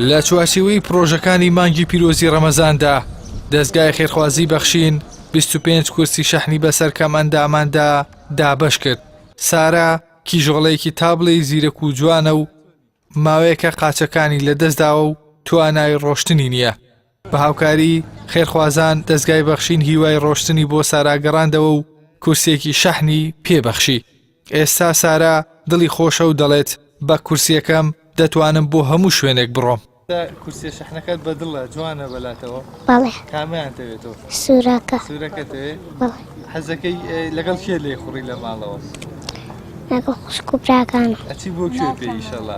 لە چوارچێوەی پڕۆژەکانی مانگی پیرۆزی ڕەمەزاندا، دەزگای خێرخوازی بەخشین 25 کورسی شەحنی بەسەر کەمئەنداماندا دابەش کرد. سارا کیژۆڵەیەکی تا بڵێی زیرەک و جوانە و ماوەیەکە قاچەکانی لەدەستداوە و توانای ڕۆشتنی نییە. بە هاوکاری خێرخوازان دەزگای بەخشین هیوای ڕۆشتنی بۆ سارا گەڕاندەوە و کورسیەکی شەحنی پێ بەخشی. ئێستا سارا دڵی خۆشە و دەڵێت بە کورسیەکەم دەتوانم بۆ هەموو شوێنێک بڕۆم. کورسیە شەحنەکەت بە دڵە جوانە بەلاتەوە؟ بەڵێ. کامەیان تەوێتەوە؟ سوورەکە. سوورەکە تەوێ؟ بەڵێ. حەزەکەی لەگەڵ کێ لێ خوڕی لە ماڵەوە؟ لەگەڵ خوشک و براکانم. ئەچی بۆ کوێ پێ ئیشەڵا؟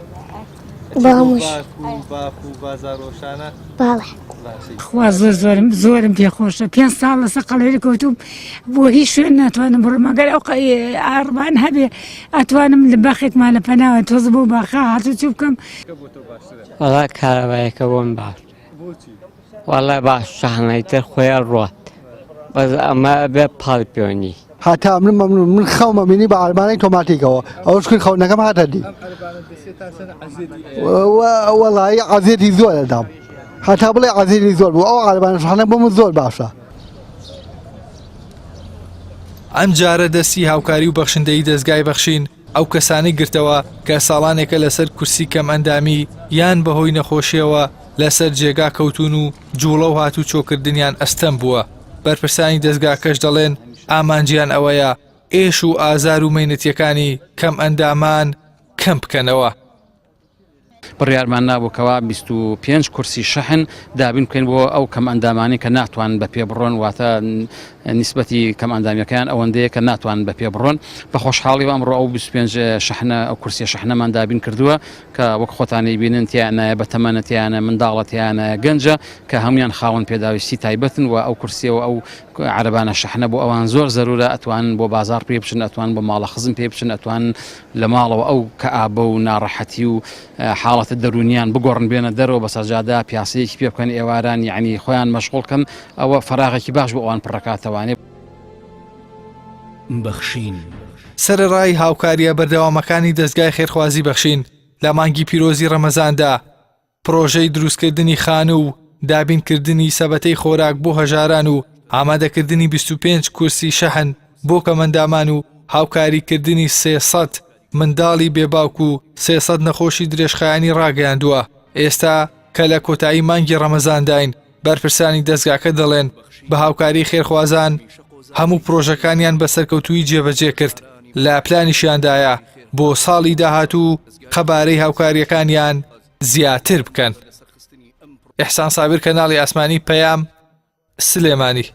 بۆ هەمووش. باخ و بازاڕ و شانە؟ بەڵێ. خوا زۆر زۆرم زۆرم پێ خۆشە پێ ساڵ لەسەر قەڵێری کەوتوم بۆ هیچ شوێن ناتوانم بڕۆم ئەگەر ئەو ئاڕبان هەبێ ئەتوانم لە باخێکمان لە پەناوە تۆز بۆ باخە هاتوو چوو بکەم. وەڵا کارەبایەکە بۆم باشترە وەڵا باش شەحنەی تر خۆی ئەڕوات بەس ئەمە ئەبێ پاڵ پێوەنی. هەتا من مەمنون من خەومە بینی بە عەربانەی تۆماتیکەوە ئەوە شکر خەونەکەم هاتە دی وەڵایی عەزێتی زۆر ئەدام هەتا بڵێ عەزێتی زۆر بوو ئەو عەربانە شەحنە بۆ من زۆر باشە. ئەمجارە دەستی هاوکاری و بەخشندەیی دەزگای بەخشین ئەو کەسانەی گرتەوە کە ساڵانێکە لەسەر کورسی کەمئەندامی یان بەهۆی نەخۆشییەوە لەسەر جێگا کەوتوون و جوڵە و هاتوچۆکردنیان ئەستەم بووە، بەرپرسانی دەزگاکەش دەڵێن ئامانجیان ئەوەیە ئێش و ئازار و مەینەتییەکانی کەمئەندامان کەم بکەنەوە. بڕیارمان نابوو کەوا 25 کورسی شەحن دابین بکەین بۆ ئەو کەمئەندامانەی کە ناتوانن بە پێ بڕۆن، واتە نیسبەتی کەمئەندامیەکەیان ئەوەندەیە کە ناتوانن بە پێ بڕۆن. بە خۆشحاڵیەوە ئەمڕۆ ئەو 25 شەحنە، ئەو کورسیە شەحنەمان دابین کردووە کە وەک خۆتان ئەیبینن تیانایە بەتەمەنە، تیانە منداڵە، تیانایە گەنجە کە هەمویان خاوەن پێداویستی تایبەتن و ئەو کورسیە و ئەو عەرەبانە شەحنە بۆ ئەوان زۆر زەرورە، ئەتوانن بۆ بازاڕ پێی بچن، ئەتوانن بۆ ماڵە خزم پێی بچن، ئەتوانن لە ماڵەوە ئەو کەئابە و ناڕەحەتی و حاڵەتە دەروونیان بگۆڕن بێنە دەرەوە بەسەر جادە پیاسەیەکی پێ بکەن ئێواران یعنی خۆیان مەشغوڵ کەن ئەوە فەراغێکی باش بۆ ئەوان پڕەکاتەوانێ. بەخشین. سەرەڕای هاوکارییە بەردەوامەکانی دەزگای خێرخوازی بەخشین لە مانگی پیرۆزی ڕەمەزاندا، پڕۆژەی دروستکردنی خانوو و دابینکردنی سەبەتەی خۆراک بۆ هەژاران و ئامادەکردنی 25 کورسی شەحن بۆ کەمئەندامان و هاوکاریکردنی 300 منداڵی بێ باوک و 300 نەخۆشی درێژخایەنی ڕاگەیاندووە. ئێستا کە لە کۆتایی مانگی ڕەمەزانداین، بەرپرسانی دەزگاکە دەڵێن، بە هاوکاری خێرخوازان هەموو پرۆژەکانیان بە سەرکەوتوویی جێبەجێ کرد، لە پلانیشیاندایە بۆ ساڵی داهاتوو قەبارەی هاوکارییەکانیان زیاتر بکەن. ئیحسان سابیر کەناڵی ئاسمانی پەیام، سلێمانی.